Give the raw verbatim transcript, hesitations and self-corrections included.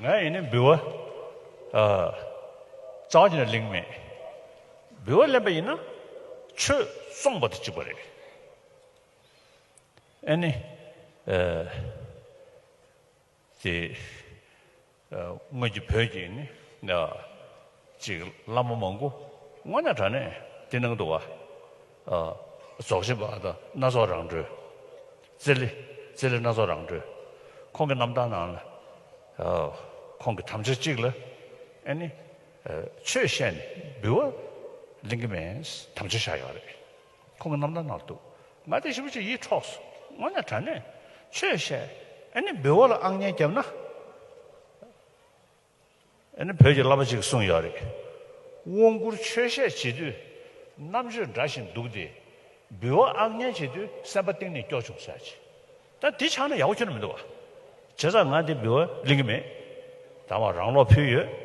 ང་ཡིན་ནི་འབུལ་བ་ཨ་རྩ་བ་ཉིད་ནས་ལེན་གྱི་མེད། འབུལ་བ་ལེན་པ་ཡིན་ན་ཆོས་བཙོང་པ་དང་གཅིག་པ་རེད། ཨ་ནི་ཨ་དེ་ཨ་སྔོན་གྱི་བོད་ཀྱི་ནི་ཨ་ཅིག་བླ་མ་མང་པོ་དངོས་གནས་དྲང་གནས་དེ་གནང་འདུག་བ། ཨ་རྫོགས་ཆེན་པ་དང་སྣ་ཚོགས་རང་གྲོལ། རྩེ་ལེ་རྩེ་ལེ་སྣ་ཚོགས་རང་གྲོལ། ཁོང་གི་རྣམ་ཐར་ནང་ལ་ཨ་ཁོང་གི་དམ་བཅའ་གཅིག་ལ་ཨ་ནི་ཨ་ཆོས་བཤད་ནས་འབུལ་བ་ལེན་གྱི་མེད་དམ་བཅའ་བཞག་ཡོད་རེད། ཁོང་གི་རྣམ་ཐར་ནང་འདུག་ང་དེ་ཞེ་པོ་ཅིག་ཡིད་འཕྲོག་སོང་། དངོས་གནས་དྲང་གནས་ཆོས་བཤད་ཨ་ནི་འབུལ་བ་ལ་ཨང་ཉན་བརྒྱབ་ན། ཨ་ནི་བོད་ཀྱི་བླ་མ་ཅིག་གསུངས་ཡོད་རེད། དབང་བསྐུར་ཆོས་བཤད་བྱེད་དུས་རྣམ་དཔྱོད་འདྲ་ཞིག་འདུག་སྟེ། འབུལ་བ་ཨང་ཉན་བྱེད་དུས་སེམས་པ་གཏིང་ནས་སྐྱོ་བྱུང་ཟེར་ཅིག་ད་འདི་ཆགས་ན་ཡག་པོ་ཁྱོན་ནས་མི་འདུག་བ། བྱས་ཙང་ང་འདི་འབུལ་བ་ལེན་གྱི་མེད། ད་མ་རང་ལོག་ཕུལ་ཡོད།